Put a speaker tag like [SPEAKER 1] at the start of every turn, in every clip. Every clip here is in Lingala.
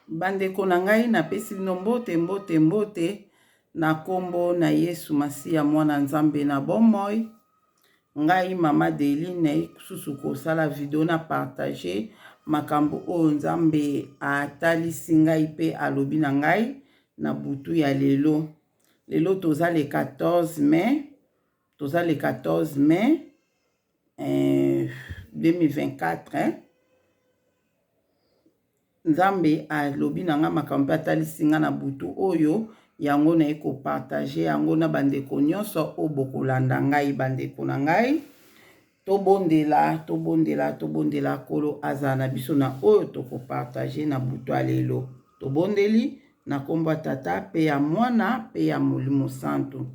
[SPEAKER 1] Bandeko na ngai, napesi bino mbote, mbote, mbote na kombo na Yesu Masiya mwana Nzambe na bomoi. Ngai mama Deline naye susu kosala video na partage makambo oyo Nzambe atalisi ngai pe alobi na ngai na butu ya lelo. Lelo toza le 14 mai, toza le 14 mai eh, 2024 eh. Nzambe alobi na nga makambo mpe atalisi nga na butu oyo, yango naye ko partager yango na bandeko nyonso oyo bokolanda ngai. Bandeko na ngai, tobondela, tobondela, tobondela Nkolo azala na biso na oyo toko partager na butu ya lelo. Tobondeli na kombo ya Tata mpe ya Mwana mpe ya Molimo Santu.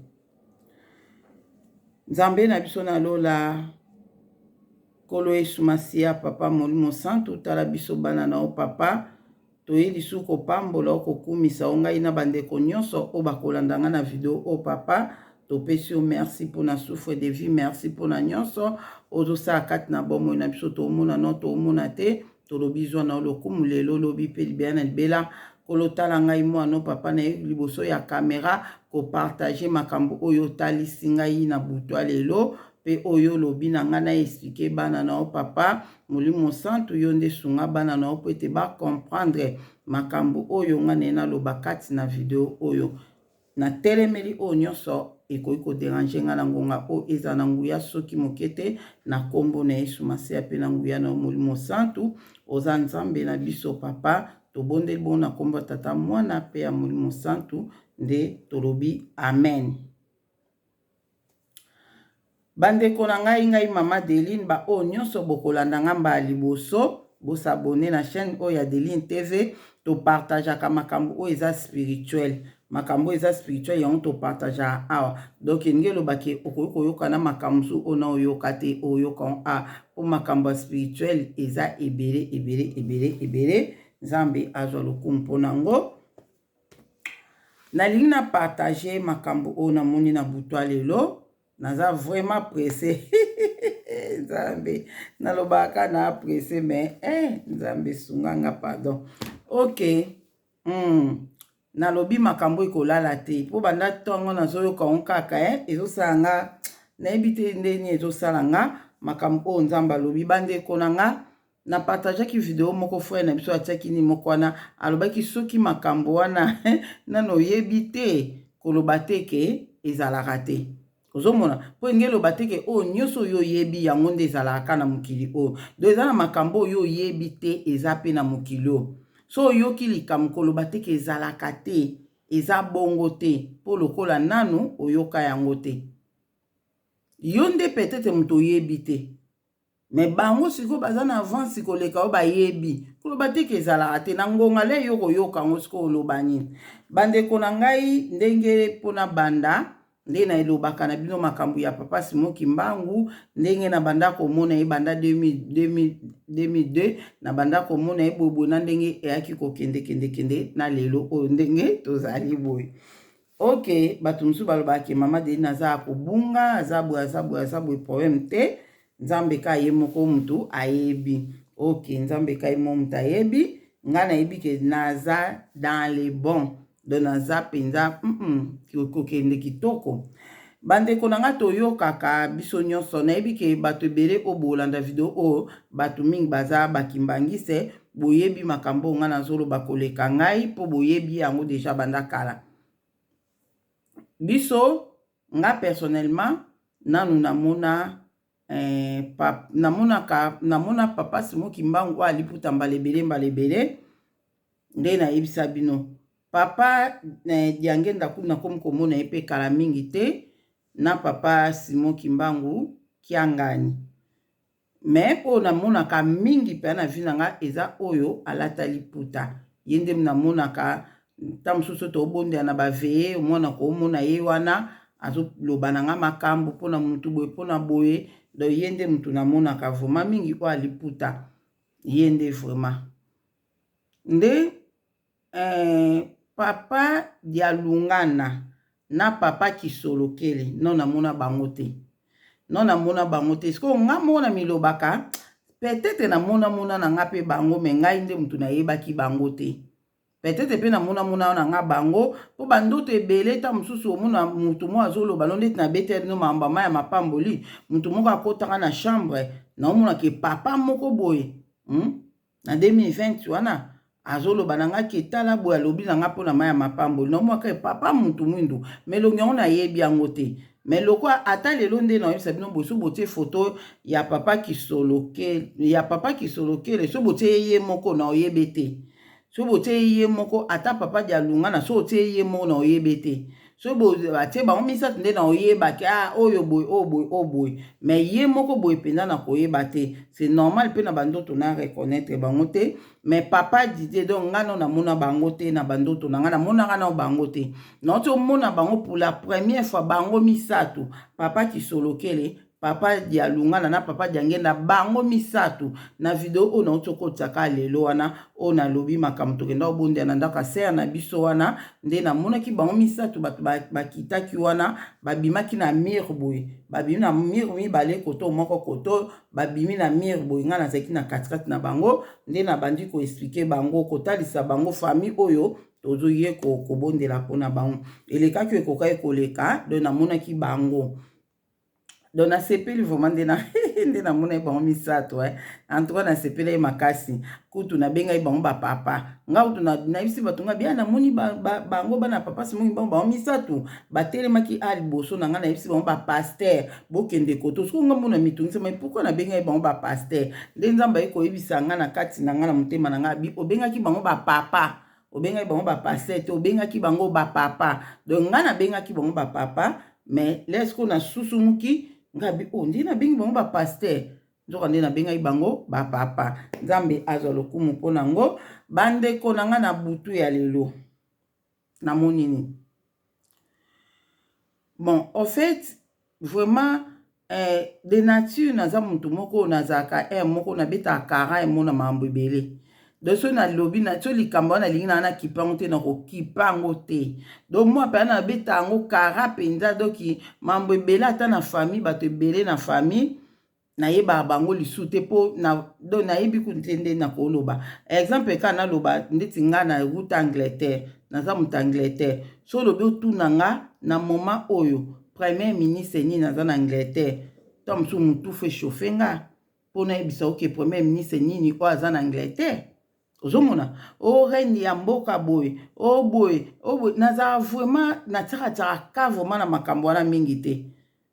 [SPEAKER 1] Nzambe na biso na lola, Nkolo Yesu Masiya, Papa Molimo Santu, tala biso bana na yo Papa, toye lisusu kopambola yo, kokumisa yo, ngai na bandeko nyonso oyo bakolanda ngai na video oyo Papa, topesi yo merci mpo na souffle de vie, merci mpo na nyonso ozosala kati na bomoi na biso, tomona no tomona te, tolobi zwa na yo lokumu lelo, lobi mpe libela na libela. Nkolo tala ngai mwana papa na ye liboso ya kamera kopartage makambo oyo otalisi ngai na butu ya lelo mpe oyo olobi na ngai na explike bana na yo papa. Molimo Santu, yo nde sunga bana na yo mpo ete bacomprendre makambo oyo ngai naye naloba kati na video oyo. Natelemeli oyo nyonso ekoki koderange ngai na ngonga oyo, ezala na nguya soki moke te, na nkombo na Yesu Masiya mpe na nguya na yo Molimo Santu. Oza Nzambe na biso papa, tobondeli bongo na nkombo ya Tata, Mwana mpe ya Molimo Santu nde tolobi amen. Bandeko na ngai, ngai mama Deline, ba oyo nyonso bokolanda nga mbala liboso, bosabone na chaîne oyo ya Deline TV. Topartageaka makambo oyo eza spirituel, makambo oyo eza spirituel yango topartageaka awa. Donc elingi eloba ke okoki koyoka na makambo mosusu oyo na oyoka te, oyoka yango awa, mpo makambo ya spirituel eza ebele ebele ebele ebele. Nzambe azwa lokumu mpo na yango. Nalingi na partage makambo oyo namoni na butu ya lelo. Naza vraiment pressé. Nzambe, nalobaka na pressé mais eh, Nzambe sunga nga pardon. Ok. Nalobi makambo ekolala te mpo banda ntongo nazoyoka yango kaka eh, ezosala nga nayebi te ndenge ezosala nga makambo oyo Nzambe alobi. Bandeko na nga, na partageaki video moko, frère na biso atiaki nini moko wana, alobaki soki makambo wana nano oyebi te, koloba te ke ezalaka te. Ozomona mpo enge eloba te ke oyo nyonso oyo oyebi yango nde ezalaka na mokili oyo. Donc eza na makambo oyo oyebi te, eza mpe na mokili oyo. So oyoki likambo, koloba te ke ezalaka te, eza bongo te, mpo lokola nanu oyoka yango te. Yo nde peut-être moto oyebi te, me bango sikoyo baza na avance koleka oyo bayebi. Koloba te ke ezalaka te na ngonga le yo koyoka yango sikoyo oloba nini. Bandeko na ngai, ndenge mpona banda nde na elobaka na bino makambo ya papa Simon Kimbangu, ndenge na banda komona ye banda 2002, na banda komona ye boye na ndenge eyaki kokende kende kende na lelo oyo ndenge tozali boye. Ok, bato mosusu balobaka ke mama Deline aza kobunga, aza boye, aza boye, aza boye, problème te. Nzambe ka ye moko mutu ayebi. Ok, Nzambe ka ye moko mutu ayebi. Ngai nayebi ke naza dans les bons. Donc naza mpenza kokende kitoko. Bandeko na ngai, toyokaka biso nyonso. Nayebi ke bato ebele oyo bolanda video oyo, bato mingi baza bakimbangise, boyebi makambo oyo ngai nazoloba koleka ngai, mpo boyebi yango deja banda kala. Biso, nga personnellement nanu namona eh, namonaka namona papa Simon Kimbangu oyo aliputa mbala ebele mbala ebele. Nde nayebisa bino papa eh, Diangenda kuna nakomi komona ye mpe kala mingi te na papa Simon Kimbangu Kiangani. Me oyo namonaka mingi mpenza na vie na nga eza oyo alata liputa. Ye nde namonaka ntango mosusu tobondela na baveye, omwana komona ye wana azoloba na nga makambo mpona mutu boye mpona boye. Donc ye nde mutu namonaka vraiment mingi oyo aliputa, ye nde vraiment nde papa Dialungana na papa Kisolokele non namona bango te, non namona bango te. Sikoyo nga moko na milobaka peut-être namona mona na nga mpe bango, me ngai nde mutu nayebaki bango te. Peut-être mpe namonamona na nga bango, mpo bandoto ebele. Ta mosusu omona motu moko azoloba no, ndeti nabetela bino makambo ya mapamboli. Motu moko akotaka na chambre, naomonaka papa moko boye, Na 2020 wana, azoloba na nga ke tala boye, alobi na nga mpona mai ya mapamboli. Naomonaka papa mutu mwindu, mais elongi yango nayebi yango te. Mais lokwa ata lelo nde naoyebisa bino boye, so botie foto ya papa Kisolokele, ya papa Kisolokele, so botie ye moko, na oyebe te. So botie ye moko, ata papa Dialungana, so otie ye moko, na oyebe te. So batie bango misato nde na oyebaki: ah, oyo boye, oyo boye, oyo boye. Mais ye moko boye mpenza na koyeba te. C'est normal mpe na bandoto na reconnaître bango te. Mais papa Didier, donc nga no namona bango te na bandoto na nga, namonaka nao bango te. Nauti omona bango pour la première fois, bango misato: papa Kisolokele, papa Dialungana na papa Diangenda, bango misato, na video oyo nauti okotiaka lelo wana, oyo nalobi makambo tokenda kobondela na ndako ya sœur na biso wana. Nde namonaki bango misato, bato bakitaki wana, babimaki na mur boye, babimi na mur mibale, koto moko koto, babimi na mur boye. Ngai nazalaki na katikati na bango, nde nabandi koexpliquer bango, kotalisa bango famille oyo tozoye kobondela mpona bango. Elekaki, ekokaki koleka. Donc namonaki bango, donc nasepeli vraiment nde namonaki bango misato. En tout cas nasepeli ye makasi. Kutu nabengaki bango bapapa. Nga kutu nayebisi bato nga bia namoni bango bana papa Simon bango, bango misato batelemaki a liboso na ngai. Nayebisi bango: "Bapasteur, bokende koto." Soki nga mona mitungisama, pourquoi nabengaki bango bapasteur? Nde Nzambe aye koyebisa nga na kati na ngai, na motema na ngai: "Obengaki bango bapapa, obengaki bango bapasteur te, obengaki bango bapapa." Donc ngai nabengaki bango bapapa, mais lesko nasusumuki ngai bi o nde nabengi bango bapasteur, nzoka nde nabengaki bango bapapa. Nzambe azwa lokumu mpo nango. Bandeko na ngai, na butu ya lelo namoni nini? Bon, en fait, vraiment, de nature naza motu moko nazalaka aire moko nabetaka kara emona makambo ebele. Donc soki nalobi so likambo wana, nalingi naa nakipa yango te, nakokipa yango te. Donc mwa mpenza nabeta yango kara mpenza. Donc mambo ebele, ata na famille, bato ebele na famille nayebaka bango lisusu te, mpo donc nayebi kutu te nde nakoloba. Exemple kaka naloba, ndeti nga na route Angleterre, naza moto Angleterre. So olobi otuna nga na moment oyo premier ministre nini naza na Angleterre, to mosusu motu faut echauffe nga mpo nayebisa oke premier ministre nini oyo aza na Angleterre. Ozomona o reine ya mboka boye, o boye, o boye. Nazala vraiment natiakatiaka ka vraiment na makambo wana mingi te.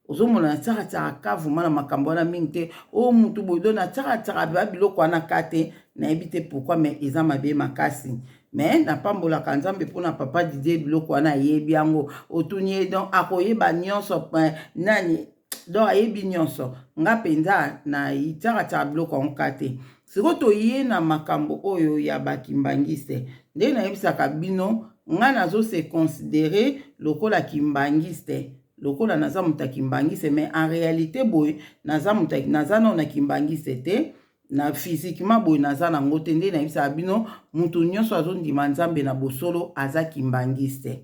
[SPEAKER 1] Ozomona, natiakatiaka ka vraiment na makambo wana mingi te. O mutu boye, do natiakatiaka ba biloko wana ka te. Nayebi te pourquoi, mais eza mabe makasi. Mais napambolaka Nzambe mpona papa Didier, biloko wana ayebi yango. Otuni ye, donc akoyeba nyonso nani, donc ayebi nyonso. Nga mpenza natiakatiaka biloko yango ka te. Sikoyo toye na makambo oyo ya bakimbangiste. Nde nayebisaka bino, nga nazose considérer lokola kimbangiste, lokola naza moto ya kimbangiste, mais en réalité boye naza moto, naza nano na kimbangiste te. Na physiquement boye naza nango te. Nde nayebisaka bino, moto nyonso azondima Nzambe na bosolo aza kimbangiste.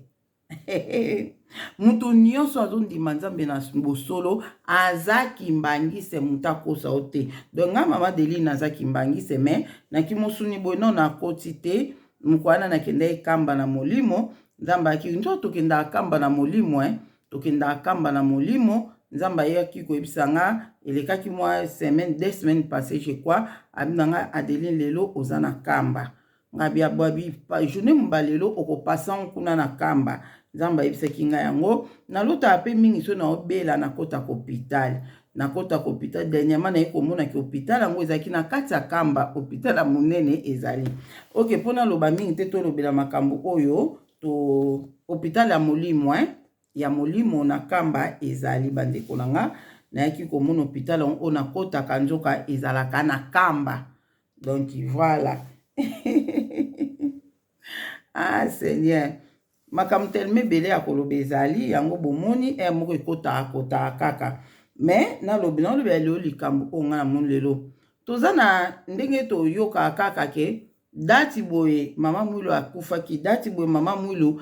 [SPEAKER 1] Moto nyonso azondima Nzambe na bosolo aza kimbangiste, moto akosa o te. Donc nga mama Deline naza kimbangiste, mais naki mosuni boye no nakoti te. Moko wana nakendaki kamba na molimo. Nzambe ayaki nzo tokendaka kamba na molimo, tokendaka kamba na molimo. Nzambe ayaki koyebisa nga, elekaki mwa semaine, 2 semaines passé je crois, abi na nga: "Adeline, lelo oza na kamba." Ngabi abwabi journée moba, lelo okopasa kuna na kamba. Nzambe ayebisaki ngai yango. Nalotaka mpe mingi so naobela, nakotaka hôpital, nakotaka hôpital. Dernièrement naye komonaki hôpital yango ezalaki na kati ya kamba, hôpital ya monene ezali. Ok, mpo naloba mingi te, tolobela makambo oyo to hôpital ya molimo, ya molimo na kamba ezali. Bandeko na nga, nayaki komona hôpital yango oyo nakotaka, nzoka ezalaka na kamba. Donc voilà. Ah Seigneur, makambo telema ebele ya koloba ezali yango. Bomoni ere moko ekotaka kotaka kaka, mais nalobi, nalobela lelo likambo oyo ngai namoni lelo. Toza na ndenge toyokaka kaka ke date boye mama Mwilu akufaki, date boye mama Mwilu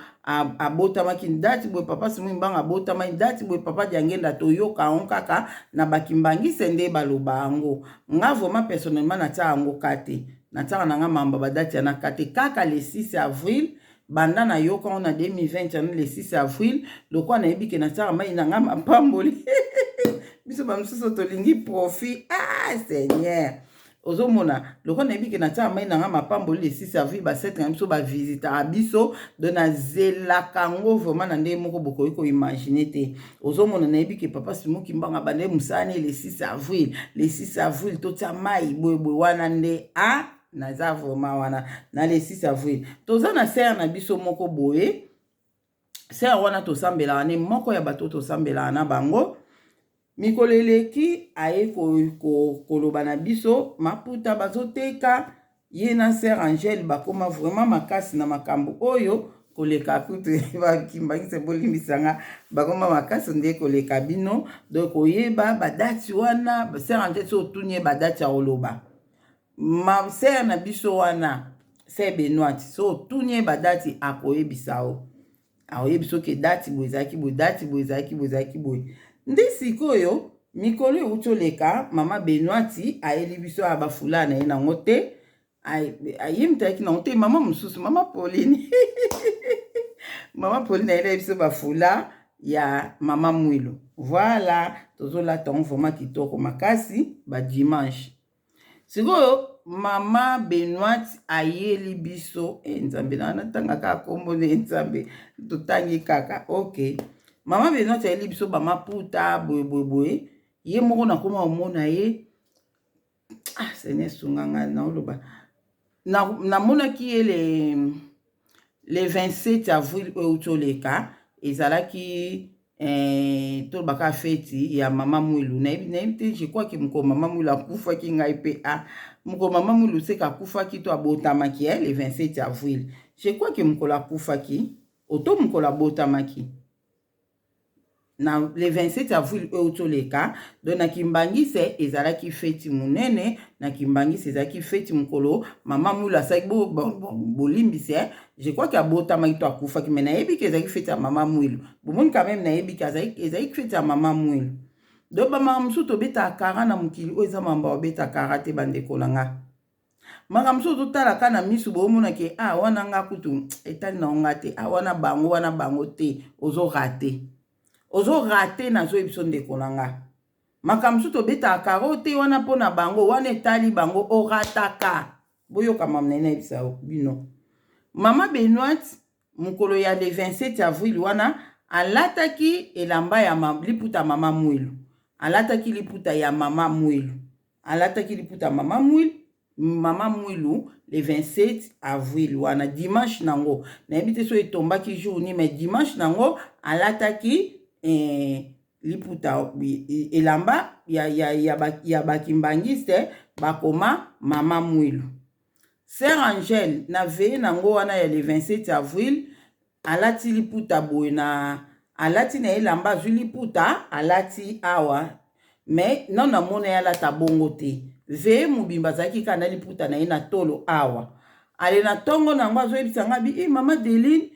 [SPEAKER 1] abotamaki, date boye papa Simon Kimbangu abotamaki, date boye papa Diangenda. Toyoka yango kaka na bakimbangise nde baloba yango. Nga vraiment personnellement natia yango ka te. Natiaka na nga mamba badati ya na kate kaka le 6 avril. Banda nayoka ngo na 2020 yana le 6 avril, lokola nayebi ke natiaka mai na nga mapamboli. Biso bamosusu tolingi profit. Ah Seigneur, ozomona, lokola nayebi ke natiaka mai na nga mapamboli le 6 avril, basete na biso bavisitaka biso, donc nazelaka yango vraiment na ndenge moko bokoki koimaginer te. Ozomona, nayebi ke papa Simon Kimbangu abandaki mosala ne le 6 avril. Le 6 avril totia mai boyeboye wana nde a naza vraiment wana na le 6 avril. Toza na sœur na biso moko boye, sœur wana tosambelaka ne moko ya bato tosambelaka na bango. Mikolo eleki aye koloba na biso maputa bazoteka. Ye na sœur Angele bakóma vraiment makasi na makambo oyo koleka kutu bakimbangisa. Bolimbisanga, bakóma makasi nde koleka bino. Donc koyeba badati wana, sœur Angele so otuni ye badati ya koloba, ma sœur na biso wana, sœur Benoît, so otuni ye badati, akoyebisa o, akoyebi soki dati boye ezalaki boye, dati boye ezalaki boye, ezalaki boye. Nde sikoyo mikolo euti oleka, mama Benoiti ayeli biso ya bafula na ye nango te, aye moto ayaki nango te, mama mosusu, mama Pauline. Mama Pauline ayeli biso bafula ya mama Mwilu. Voilà, tozolata yango vraiment kitoko makasi badimanche. Sikoyo mama Benoit ayeli biso e, Nzambe na natanga kaka nkombo nde Nzambe, totangi kaka. Ok, mama Benoit ayeli biso bamaputa boye boye boye. Ye moko nakoma komona ye. Ah Seigneur, sunga ngai. Naoloba, namonaki ye le 27 avril oyo euti oleka. Ezalaki tolobaka feti ya mama Mwilu. Nayebi te, je crois ke mokolo mama Mwilu akufaki, ngai mpe a mokolo mama Mwilu seka akufaki to abotamaki, le 27 avril. Je crois ke mokolo akufaki oto mokolo abotamaki na le 27 avril oyo toleka. Donc na Kimbangise ezalaki feti monene. Na Kimbangise ezalaki feti mokolo mama Mwilu asalaki. Bolimbisi, je crois ke abotamaki to akufaki, mais nayebi ke ezalaki feti ya mama Mwilu. Bomoni, quand même nayebi ke ezalaki feti ya mama Mwilu. Donc bamama mosusu tobetaka kara na mokili oyo, eza mamba obeta kara te. Bandeko na nga, makambo mosusu totalaka na misu, boomona ke a wana nga kutu etali na nga te, a wana bango, wana bango te. Ozorater, ozorater. Nazoyebi biso, ndeko na nga, makambo mosusu tobetaka karo te wana mpo na bango wana etali bango, orataka. Boyoka mama na ye, nayebisa bino, mama Benoit, mokolo ya le 27 avril wana alataki elamba ya liputa mama Mwilu. Alataki liputa ya mama Mwilu, alataki liputa mama Mwilu, mama Mwilu le 27 avril wana, dimanche nango. Nayebi te so etombaki jour nini, mais dimanche nango alataki liputa, elamba ya bakimbangiste bakoma mama Mwilu. Sœur Angèle na veillée nango wana ya le 27 avril alati liputa boye na alati na elamba, azwi liputa alati awa, mais nano namona ye alata bongo te. Veillée mobimba azalaki kaka na liputa na ye na tolo awa. Ale na ntongo nango azoyebisa nga bi: "E mama Deline,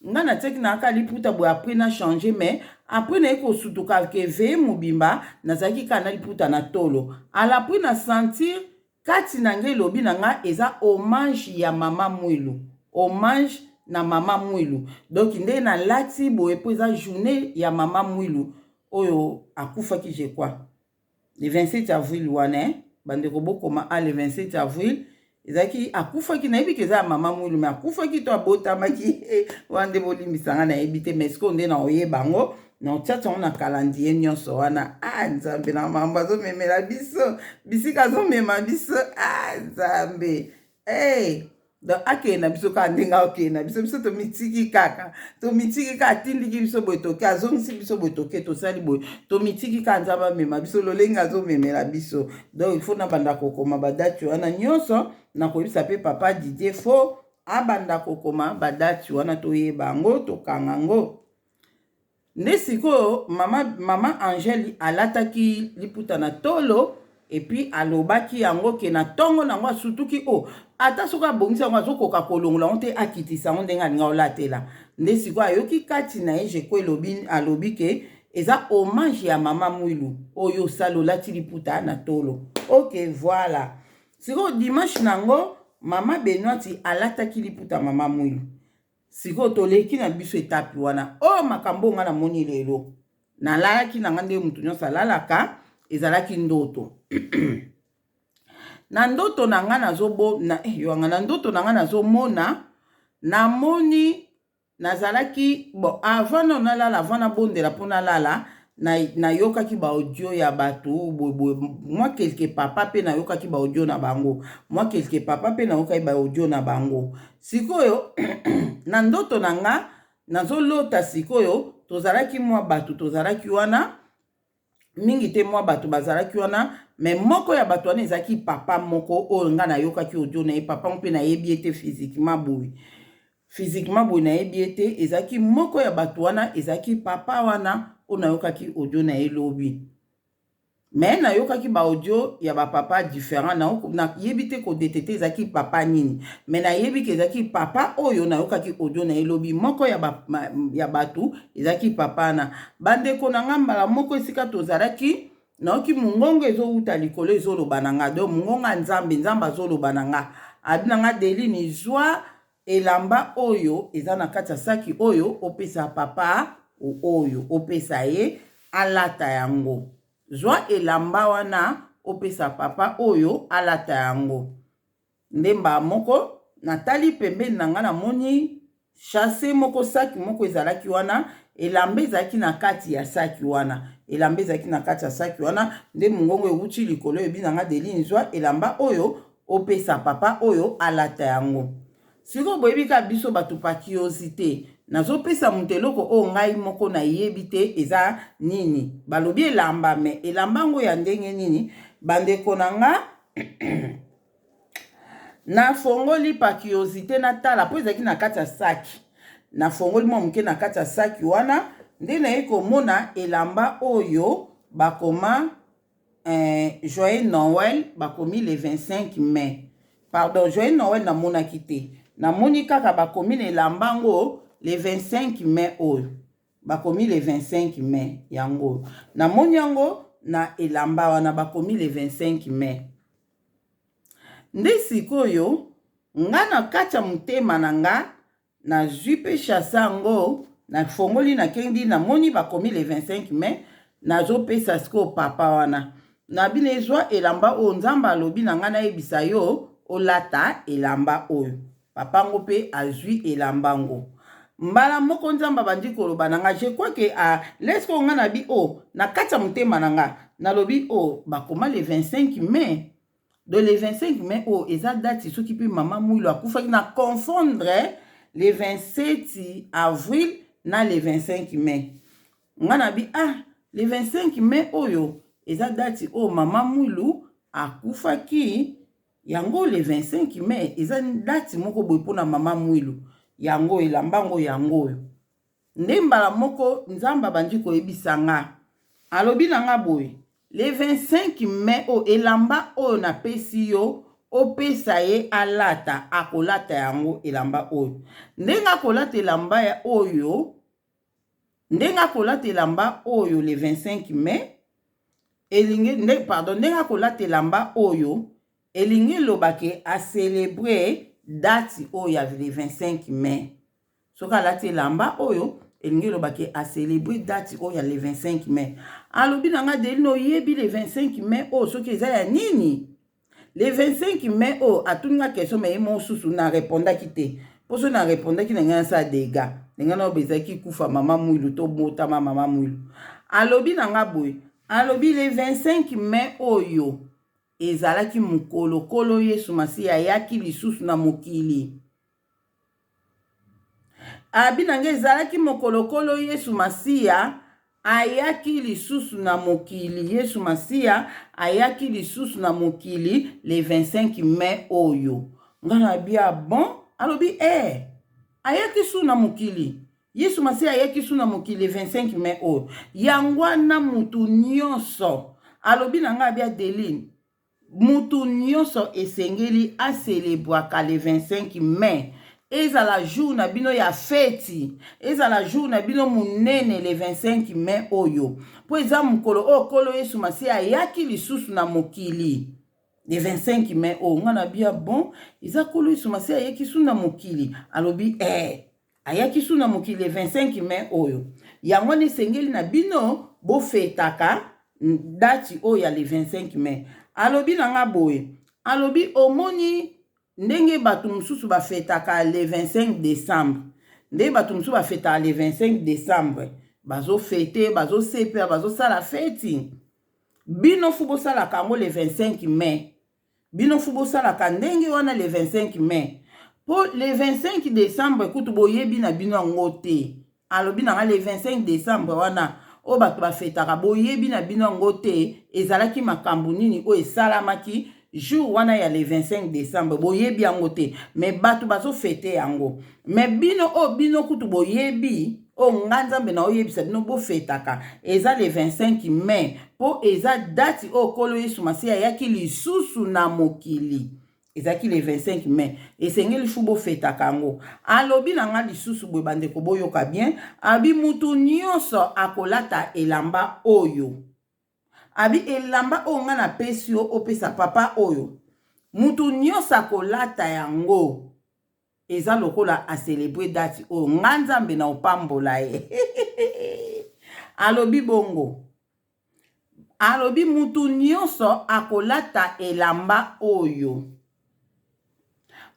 [SPEAKER 1] nga natiaki na kaka liputa boye, après na changer, mais après naye kosutuka ke veillée mobimba nazalaki kaka na liputa na tolo. Ala après na sentir kati na ngai, elobi na nga eza hommage ya mama Mwilu, hommage na mama Mwilu. Donc nde nalati boye mpo eza journée ya mama Mwilu oyo akufaki, je crois, le 27 avril wana." Eh? Bandeko, bokoma a le 27 avril ezalaki akufaki. Nayebi ke eza ya mama Mwilu, mais akufaki to abotamaki wana nde bolimbisanga, nayebi te. Mais sikoyo nde na oyeba yango, na otiati yango na calendrier nyonso wana. Ah Nzambe, na mambo azomemela biso, bisika azomema biso, ah Nzambe, hey. Donc akende na biso kaka ndenge akende na biso. Biso tomitiki kaka, tomitiki kaka. Atindiki biso boye, toke, azongisi biso boye, toke, tosali boye, tomitiki kaka. Nzambe amema biso lolenge azomemela biso. Donc il faut nabanda kokoma badati wana nyonso. Nakoyebisa mpe papa Didier, faut abanda kokoma badati wana, toyeba yango, tokanga yango. Nde sikoyo mama Angele alataki liputa na tolo, et puis alobaki yango ke na ntongo nango asutuki o ata soki abongisi yango, azokoka kolongola yango te, akitisa yango ndenge alinga olatela. Nde sikoyo ayoki kati na ye jeko elobi, alobi ke eza hommage ya mama Mwilu oyo osali, olati liputa na tolo. Ok, voilà. Sikoyo dimanche nango Mama Benoiti alataki liputa mama Mwilu. Sikoyo toleki na biso etape wana. Oyo makambo oyo nga namoni lelo. Nalalaki na nga ndenge moto nyonso alalaka, ezalaki ndoto. Na ndoto na nga nazobo na eh, yoanga na ndoto na nga nazomona namoni Nazalaki bon avant nano nalala avant nabondela mpo nalala nayokaki ba audio ya bato boye boye mwa quelque papa mpe nayokaki ba audio na bango mwa quelque papa mpe nayokaki ba audio na bango sikoyo na ndoto na nga nazolota sikoyo tozalaki mwa bato tozalaki wana mingi te mwa bato bazalaki wana me moko ya bato wana ezalaki papa moko oyo ngai nayokaki audio na ye papa ngo mpe nayebi ye te physiquement boye physiquement boye nayebi ye te ezalaki moko ya bato wana ezalaki papa wana oyo nayokaki audio na ye lobi me nayokaki ba audio ya bapapa différent nayebi te kodetete ezalaki papa nini me nayebi ke ezalaki papa oyo nayokaki audio na ye lobi moko ya, ba, ya bato ezalaki papa wana bandeko na nga mbala moko esika tozalaki nayoki mongongo ezowuta likolo ezoloba na nga donc mongongo ya nzambe nzambe azoloba na nga abi na nga delini zwa elamba oyo eza na kati ya saki oyo opesa papa oyo opesa ye alata yango zwa elamba wana opesa papa oyo alata yango Nde mbala moko, natali pembeni na ngai, namoni chase moko, saki moko ezalaki wana, elamba ezalaki na kati ya saki wana, elamba ezalaki na kati ya saki wana. Nde mongongo ewuti likolo elobi na ngai, Deline, zwa elamba oyo opesa papa oyo alata yango. Sikoyo boyebi kaka biso bato pa curiosite, nazopesa moto eloko oyo ngai moko nayebi te eza nini. Balobi elamba, mais elamba yango ya ndenge nini? Bandeko na nga Nafongoli par curiosite natala mpo ezalaki na kati ya saki. Nafongoli mwa moke na kati ya saki wana nde naye komona elamba oyo bakoma eh, Joyeux Noël bakomi le 25 mai. Pardon, Joyeux Noël namonaki te. Namoni kaka bakomi na elamba yango le 25 mai oyo. Bakomi le 25 mai yango oyo. Namoni yango na elamba wana bakomi le 25 mai. Nde sikoyo nga na kati ya motema na nga nazwi pe chasse yango nafongoli nakendi namoni bakomi le 25 mai nazopesa sikoyo papa wana na bino ezwa elamba oyo nzambe alobi na nga nayebisa yo olata elamba oyo papa ngo pe azwi elamba ngo mbala moko nzambe abandi koloba na nga je crois que a leske oyo nga na bi o oh, na kati ya motema na nga nalobi o oh, bakoma le 25 mai donc le 25 mai oyo oh, eza date soki mpe mama mwilu akufaki na confondre le 27 avril na le 25 mai nga na bi ah le 25 mai oyo eza date oyo mama mwilu akufaki Yango le 25 mai eza date moko boye pona mama Mwilu. Yango elamba ngo yango oyo. Nde mbala moko Nzambe abandi koyebisa nga. Alobi na nga boye, le 25 mai oyo elamba oyo napesi yo opesa ye alata, akolata yango elamba oyo. Ndenge akolata elamba ya oyo, ndenge akolata elamba oyo le 25 mai elingi nde pardon ndenge akolata elamba oyo elingi eloba ke a celebre date oyo ya le 25 mai soki alati elamba oyo elingi eloba ke a celebre date oyo ya le 25 mai alobi na nga Adeline oyebi le 25 mai oyo soki eza ya nini Le 25 mai oyo atuni nga question mais ye mosusu na repondaki te mpo soki na repondaki na ngai nasala dega na ngai nayoba ezalaki kufa mama mwilu to botama mama mwilu alobi na nga boye alobi le 25 mai oyo ezalaki mokolo kolo yesu masiya ayaki lisusu na mokili Abi na ngai ezalaki mokolo Nkolo Yesu Masiya ayaki lisusu na mokili. Yesu Masiya ayaki lisusu na mokili le 25 mai oyo. Ngai nalobi ah bon? Alobi eh, ayaki su na mokili. Yesu Masiya ayaki su na mokili le 25 mai oyo. Yango wana mutu nyonso alobi na ngai abi Adeline, Mutu nioso esengeli a celebraka le 25 mai ezala jour na bino ya feti ezala jour na bino munene le 25 mai oyo po eza mokolo oyo kolo yesu masiya ayaki lisusu na mokili. Le 25 mai oyo oh, nga na bia bon eza kolo Yesu Masiya ayaki su na mokili alobi eh ayaki su na mokili le 25 mai oyo yango wana esengeli na bino bofetaka dati oyo ya le 25 mai alobi na nga boye alobi omoni ndenge bato mosusu bafetaka le 25 décembre nde bato mosusu bafetaka le 25 décembre bazofete bazosepela bazosala feti bino fu bosalaka yango le 25 mai bino fu bosalaka ndenge wana le 25 mai mpo le 25 décembre kutu boyebi na bino yango te alobi na nga le 25 décembre wana oyo bato bafetaka boyebi na bino yango te ezalaki makambo nini oyo esalamaki jour wana ya le 25 décembre boyebi yango te me bato bazofete yango me bino oyo bino kutu boyebi oyo nga nzambe na oyebisa bino bofetaka eza le 25 mai mpo eza dati oyo nkolo yesu masiya ayaki lisusu na mokili ezalaki le 25 mai esengeli fu bofetaka yango alobi na nga lisusu boye bandeko boyoka bien abi mutu nyonso akolata elamba oyo abi elamba oyo nga napesi yo opesa papa oyo mutu nyonso akolata yango eza lokola a celebre date oyo nga nzambe na opambola ye alobi bongo alobi mutu nyonso akolata elamba oyo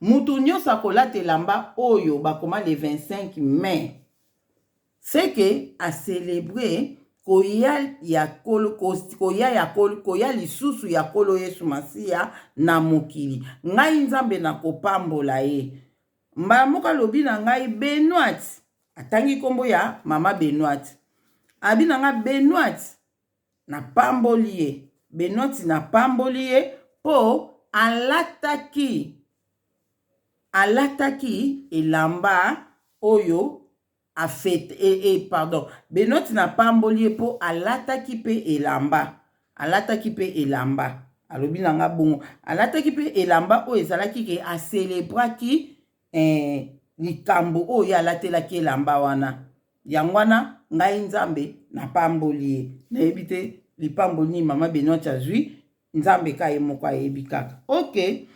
[SPEAKER 1] mutu nyonso akolata elamba oyo bakoma le 25 mai seke a celebre koya ya kolo koya ya kolo koya lisusu ya kolo Yesu Masiya na mokili ngai Nzambe nakopambola ye mbala moko alobi na ngai Benoit atangi nkombo ya mama Benoit abi na ngai Benoit napamboli ye Benoit napamboli ye mpo alataki alataki elamba oyo afete e, e, pardon Benoit napamboli ye mpo alataki mpe elamba alataki mpe elamba alobi na nga bongo alataki mpe elamba oyo ezalaki ke aselebraki eh, likambo oyo ye alatelaki elamba wana yango wana ngai nzambe napamboli ye nayebi te lipamboli nini mama Benoit azwi nzambe ka ye moko ayebi kaka ok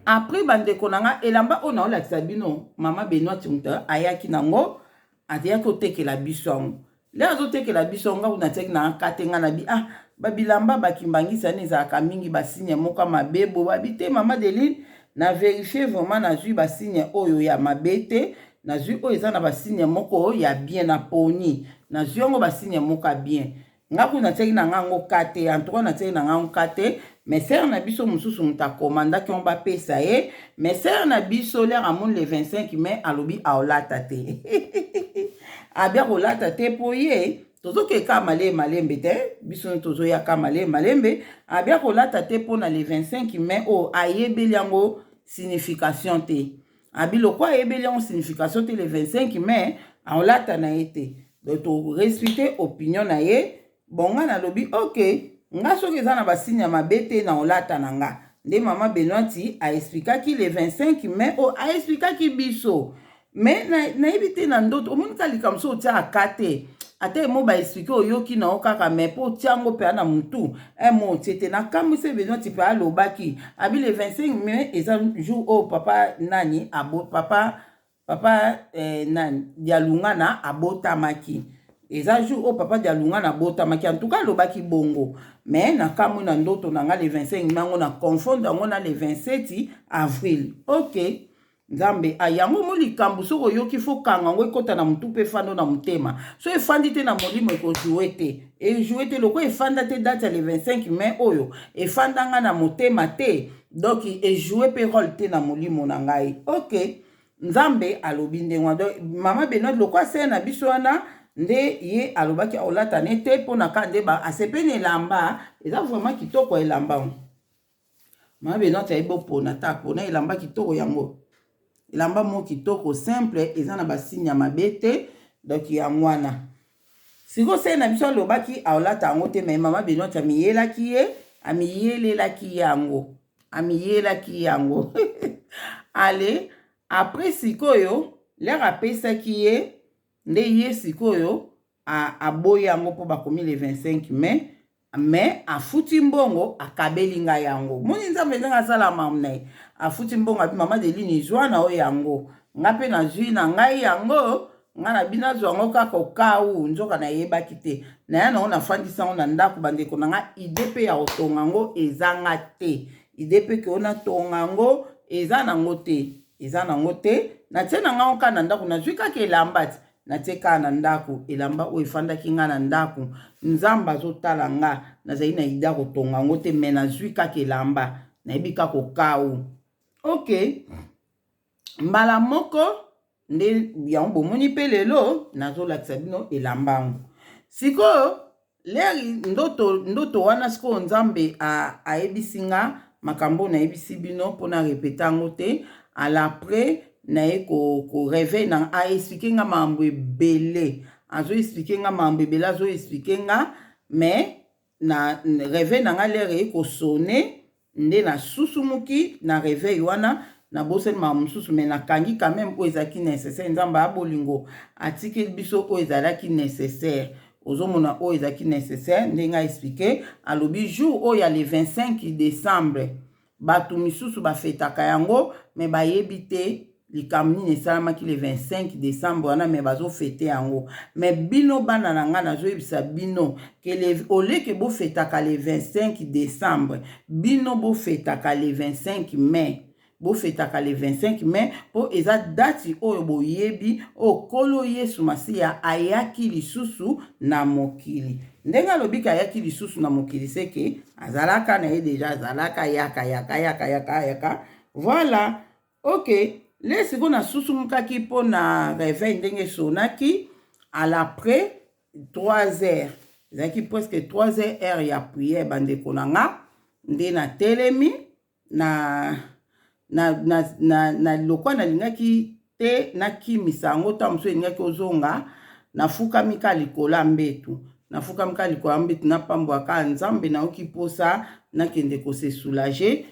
[SPEAKER 1] après bandeko na nga elamba oyo naolakisa bino mama benoit moto ayaki nango ayaki kotekela biso yango nde azotekela biso yango nga kuna atiaki na kate nga na bi ah babilamba bakimbangisa wana ezalaka mingi basigne moko ya mabe bo babi te mama deline na verifie vraiment nazwi basigne oyo ya mabe te nazwi oyo eza na basigne moko ya bien na poni nazwi yango basigne moko ya bien nga kuna natiaki na nga yango ka te en tout cas natiaki na nga yango ka te mais sœur na biso mosusu moto akomandaki yango bapesa ye mais sœur na biso lere amoni le 25 mai alobi aolata te abi akolata te mpo ye tozokeka malembe malembe te biso tozoyaka malembe malembe abi akolata te mpo na le 25 mai oyo ayebeli yango signification te abi lokwa ayebeli yango signification te le 25 mai aolata na ye te donc torespecte opinion na ye bon nga nalobi ok nga soki eza na basigne ya mabe te na olata na nga nde mama benoiti aexplikaki le 25 mai oyo aexplikaki biso me nayebi te na ndoto omoni ka likambo so otiaka ka te ata emo baexplike oyoki na yo kaka me mpo otia yango mpe na motu emo otie te nakamwisi benoiti mpe alobaki abi le 25 mai eza jour oyo papa nani abo papa papa eh, nani dialungana abotamaki eza jour oyo papa dialungana abotamaki en tout cas alobaki bongo mais nakamwi na ndoto na nga le 25 mai yango na confondre yango na le 27 avril ok nzambe ah, yango mo likambo soki oyoki fo kanga yango ekɔta na motu mpe efanda na motema so efandi te na molimo ekojoue te ejoue te lokola efanda te date ya le 25 mai oyo efanda nga na motema te donc ejoue mpe role te na molimo na ngai ok nzambe alobi ndenge wana donc mama benoit lokola sere na biso wana nde ye alobaki akolata ne te mpo na ka nde asepeli elamba eza vraiment kitoko elamba mama benoit ayebi opona ta pona elamba kitoko yango elamba moko kitoko simple eza na basigne ya mabe te donc yango wana sikoyo sere na biso alobaki aolata yango te me mama benoit amiyelaki ye amiyelelaki yango amiyelaki yango ale après sikoyo lere apesaki ye nde ye sikoyo aboyi yango mpo bakomi le 25 mai. Mais afuti mbongo, akabeli ngai yango. Moni Nzambe ndenge asala mamu na ye. Afuti mbongo, abi: "Mama Deline, zwa na oyo yango." Nga mpe nazwi na ngai yango. Nga na bino azwa yango kaka okau, nzoka nayebaki te. Naya nango, nafandisi yango na ndako. Bandeko na nga, idée mpe ya kotonga yango ezanga te. Idée mpe ke natonga yango eza nango te, eza nango te. Natie na ngango kaka na ndako. Nazwi kaka elamba ti natie kaka na ndako. Elamba oyo efandaki nga na ndako, Nzambe azotala nga, nazali na idée ya kotonga yango te. Mais nazwi kaka elamba, nayebi kaka okau. Ok, mbala moko nde yango bomoni mpe lelo nazolakisa bino elamba yango. Sikoyo leri ndoto, ndoto wana, sikoyo Nzambe ayebisi nga makambo nayebisi bino mpona répéter yango te. Alaprès naye korêver na aexpliquer nga makambo ebele, azoexpliquer nga makambo ebele, azoexpliquer nga. Mais na réveil na nga, l'heure eye kosonner nde nasusumuki na réveil wana, nabosani makambo mosusu. Mais nakangi quand même oyo ezalaki nécessaire. Nzambe ya bolingo atikeli biso oyo ezalaki nécessaire. Ozomona oyo ezalaki nécessaire ndenge aexpliquer. Alobi jour oyo ya le 25 décembre, bato misusu bafetaka yango, mais bayebi te likambo nini esalamaki le 25 décembre wana. Mais bazofêter yango. Mais bino bana na ngai, nazoyebisa bino ke oleke bofetaka le 25 décembre, bino bofetaka le 25 mai. Bofetaka le 25 mai mpo eza date oyo boyebi oyo Nkolo Yesu Masiya ayaki lisusu na mokili. Ndenge alobiki ayaki lisusu na mokili, seke azalaka na ye déjà, azalaka yaka yaka yaka yaka yaka. Voilà, ok. Le sikoyo nasusumukaki mpo na réveil ndenge esonaki. À l'après 3 heures, ezalaki presque 3 heures, heure ya prière. Bandeko na nga, nde natelemi na lokwa. Nalingaki te nakimisa yango. Ntango mosusu elingaki ozonga. Nafukami ka likolo ya mbetu, nafukami ka likolo ya mbetu, napambwaka Nzambe. Nayoki mposa nakende kose soulager.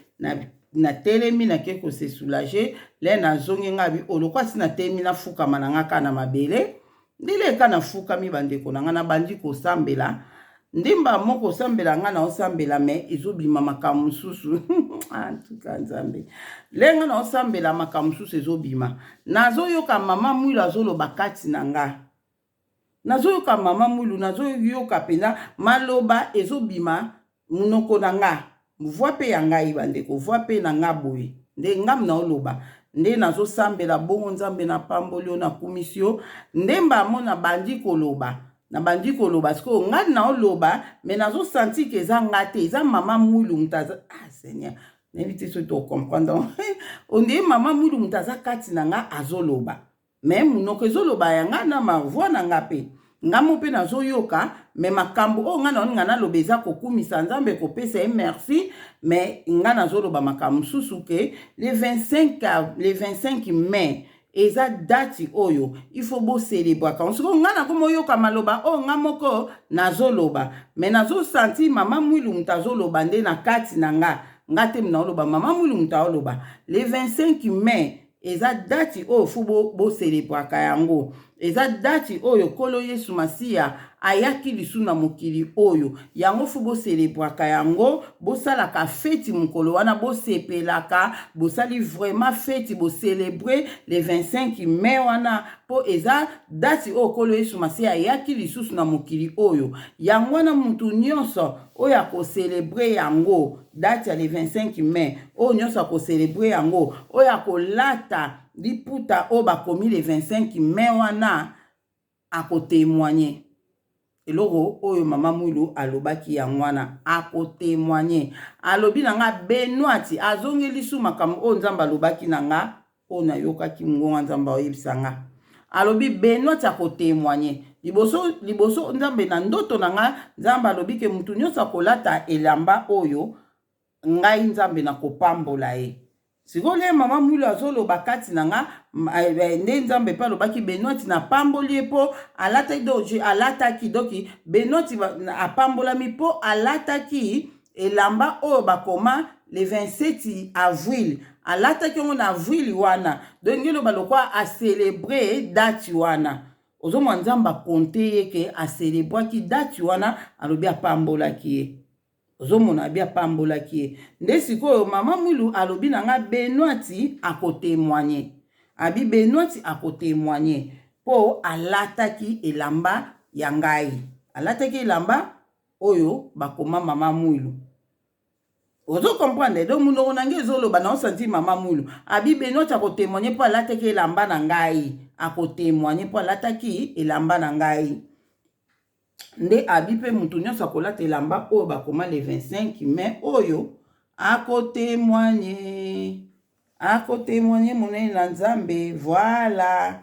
[SPEAKER 1] Natelemi, nake kose soulager. Le nazongi, nga bi olokwa si natelemi, nafukama na nga kaka na mabele. Ndele eka nafukami, bandeko na nga, nabandi kosambela. Ndimba moko osambela, nga na osambela, mais ezobima makambo mosusu. Antuka Nzambe, ndenge na osambela, makambo mosusu ezobima. Nazoyoka mama Mwilu azoloba kati na nga. Nazoyoka mama Mwilu, nazoyoka mpenza maloba ezobima monoko na nga, voix mpe ya ngai. Bandeko, voix mpe na nga boye nde ngamu naoloba. Nde nazosambela bongo: "Nzambe, napamboli yo, nakumisi yo." Nde mbamo nabandi koloba, nabandi koloba. Sikoyo ngai naoloba, mais nazosentir ke eza nga te, eza mama Mwilu moto aza. Ah Seigneur, nayebi te soki tocomprendre. Ondeye mama Mwilu moto aza kati na nga azoloba, mais monoko ezoloba ya nga na mavoix na nga mpe nga mo mpe nazoyoka. Mais makambo oyo nga naoninga naloba eza kokumisa Nzambe, kopesa ye merci. Mais nga nazoloba makambo mosusu ke le 25, le 25 mai eza date oyo il faut bocélébraka. Sikoyo nga nakoma oyoka maloba oyo nga moko nazoloba, mais nazosentir mama Mwilu moto azoloba nde na kati na nga. Nga te naoloba, mama Mwilu moto aoloba. Le 25 mai eza date oyo faut bocélébraka yango. Eza date oyo Nkolo Yesu Masiya ayaki lisu na mokili oyo. Yango faut bocélébraka yango, bosalaka feti mokolo wana, bosepelaka, bosali vraiment feti, bocélébrer le 25 mai wana, mpo eza date oyo Nkolo Yesu Masiya ayaki lisusu na mokili oyo. Yango wana, mutu nyonso oyo akocélébrer yango, date ya le 25 mai oyo, nyonso akocélébrer yango, oyo akolata liputa oyo bakomi le 25 mai wana, akotémoigner. Eloko oyo mama Mwilu alobaki yango wana, akotémoigner. Alobi na nga Benoiti, azongeli su makambo oyo Nzambe alobaki na nga, oyo nayokaki ngonga Nzambe aoyebisa nga. Alobi Benoiti akotémoigner. Liboso liboso, Nzambe na ndoto na nga, Nzambe alobi ke mutu nyonso akolata elamba oyo, ngai Nzambe nakopambola ye. Sikoyo le mama Mwilu azoloba kati na nga nde Nzambe mpe alobaki Benoiti napamboli ye mpo alataki. Donc alataki, donc Benoiti apambolami mpo alataki elamba oyo bakoma le 27 avril. Alataki yango na avril wana. Donc nge eloba lokwa acélébrer date wana. Ozomona Nzambe akonte ye ke aselebwaki date wana, alobi apambolaki ye. Ozomona abi apambolaki ye. Nde sikoyo mama Mwilu alobi na nga Benoiti akotemoigne. Abi Benoiti akotemoigne mpo alataki elamba ya ngai. Alataki elamba oyo bakoma mama Mwilu. Ozo comprendre? Donc munoko na ngai ezoloba na osanti mama Mwilu. Abi Benoiti akotemoigne mpo alataki elamba na ngai. Akotemoigne mpo alataki elamba na ngai. Nde abi mpe moto nyonso akolata elamba oyo bakoma le 25 mai oyo akotemoigne, akotemoigne monene na Nzambe. Voilà,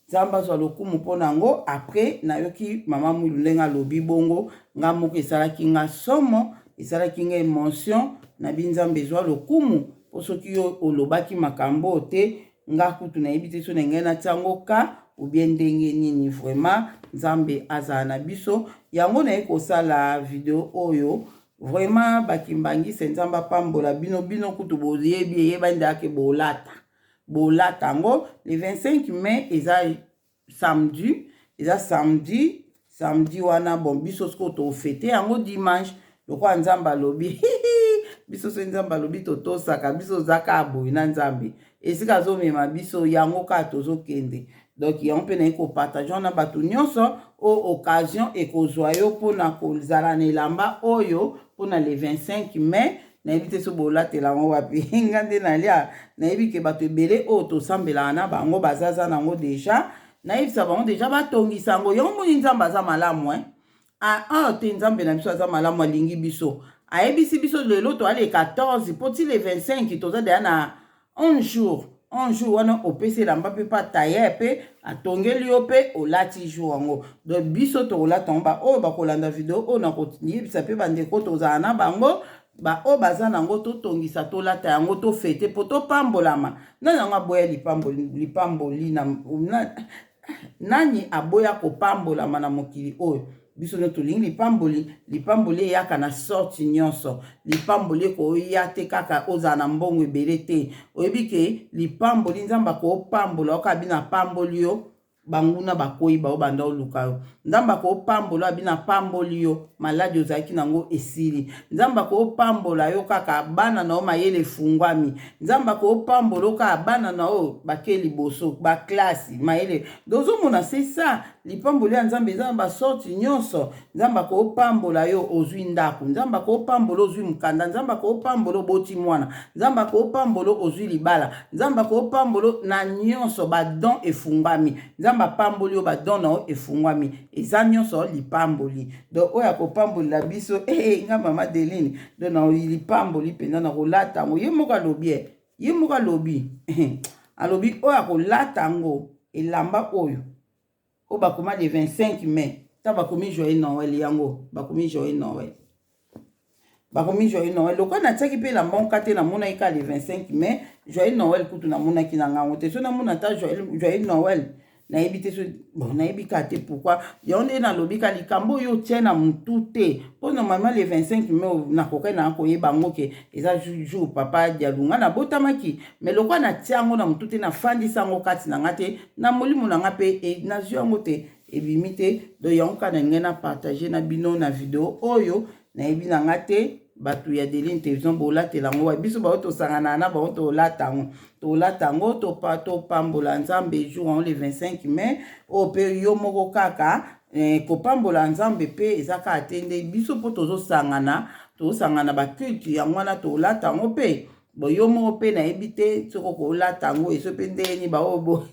[SPEAKER 1] Nzambe azwa lokumu mpo na yango. Après nayoki mama Mwilu ndenge alobi bongo, nga moko esalaki nga somo, esalaki nga emotion. Nabi Nzambe ezwa lokumu mpo soki yo olobaki makambo oyo te, nga kutu nayebi te so na ngai natia yango ka ou bien ndenge nini. Vraiment Nzambe azala na biso. Yango naye kosala video oyo vraiment bakimbangise, Nzambe apambola bino. Bino kutu boyebi, eyebani ndeyake bolata, bolata yango le 25 mai. Eza samedi, eza samedi, samedi wana. Bon, biso sikoyo tofete yango dimanche lokola Nzambe alobi biso. So Nzambe alobi totosaka, biso oza kaka boye na Nzambe, esika azomema biso yango kaka tozokende. Donc yango mpe naye kopartage na bato nyonso oyo occasion ekozwa yo mpona kozala na elamba oyo mpona le 25 mai. Nayebi te so bolatela yango wapi. Nga nde nalia, nayebi ke bato ebele oyo tosambelaka na bango bazaza nango déjà. Nayebisa bango déjà batongisa yango. Yango moni Nzambe aza malamu, eh? Ah, te, Nzambe na biso aza malamu, alingi biso. Ayebisi biso lelo toale 14 mpo ti le 25 toza deya na 11 jour. 11 jour wana opesi elamba mpe pa tailleur mpe atongeli yo mpe olati jour yango. Donc biso tokolata yango. Baoyo bakolanda video oyo, nakoyebisa mpe bandeko tozala na bango, baoyo baza nango, totongisa, tolata yango, tofete mpo topambolama. Nani yango aboya lipamboli, lipamboli na nani aboya kopambolama na mokili oyo? Biso nde tolingi lipamboli. Lipamboli eyaka na sorte nyonso. Lipamboli ekoya te kaka ozala na mbongo ebele te. Oyebi ke lipamboli, Nzambe akopambola oka bino, apamboli yo, banguna bakoyi bao banda oluka yo. Nzambe akopambola yo, bino apamboli yo, maladi ozalaki nango esili. Nzambe akopambola yo kaka bana na yo mayele efungwami. Nzambe akopambola yo kaka bana na yo bake liboso baklasi mayele. Ozomona, c'est ça, lipamboli ya Nzambe eza na basorte nyonso. Nzambe akopambola yo ozwi ndako, Nzambe akopambola ozwi mokanda, Nzambe akopambola oboti mwana, Nzambe akopambola ozwi libala, Nzambe akopambola na nyonso, badon efungwami. Nzambe apamboli yo, badon na yo efungwami. Eza nyonso lipamboli. Donc oyo akopambolela biso, eh, nga mama Deline, donc na lipamboli mpenza na kolata yango. Ye moko alobi, ye moko alobi, alobi oyo akolata yango, elamba oyo oyo bakoma le 25 mai, ta bakomi joyeux Noël, yango bakomi joyeux Noël, bakomi joyeux Noël. Lokola natiaki mpe elamba nka te, namonaki kaka le 25 mai, joyeux Noël kutu namonaki na ngango te. So namona ata joyeux Noël, nayebi te. So bon, nayebi kaka te pourquoi. Yango nde nalobi ka likambo oyo otie na motu te, mpo normalement le 25 mai nakokai na koyeba yango ke eza jour papa Dialunga nabotamaki. Mais lokola natia yango na motu te, nafandisa yango kati na nga te, na molimo na nga mpe nazwi yango te, ebimi te. Donc yango kaka na ngai na partage na bino na video oyo. Nayebi na nga te, bato ya Deline Télévision bolatela yango wa biso bao tosangana na bango, tolata yango, tolata yango, topambola Nzambe jour yango le 25 mai oyo. Mpe yo moko kaka kopambola Nzambe mpe eza kaka te nde biso mpo tozosangana, tozosangana baculte yango wana, tolata yango mpe. Bon, yo moko mpe nayebi te soki okolata yango eso mpe ndenge nini, baoyo bo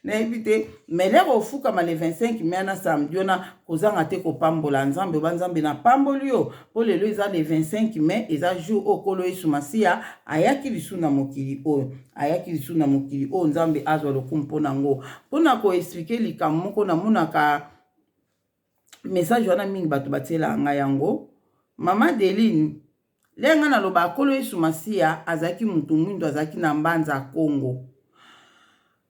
[SPEAKER 1] nayebi te. Mais lere ofukama le 25 mai na samedi wana, kozanga te kopambola Nzambe. Oba Nzambe, napamboli yo mpo lelo eza le 25 mai, eza jour oyo Nkolo Yesu Masiya ayaki lisu na mokili oyo, ayaki lisu na mokili oyo. Nzambe azwa lokumu mpo nango. Mpona koexpliquer likambo moko, namonaka message wana mingi, bato batielaka ngai yango: "Mama Deline, le ngai naloba Nkolo Yesu Masiya azalaki motu mwindo, azalaki na Mbanza ya Kongo."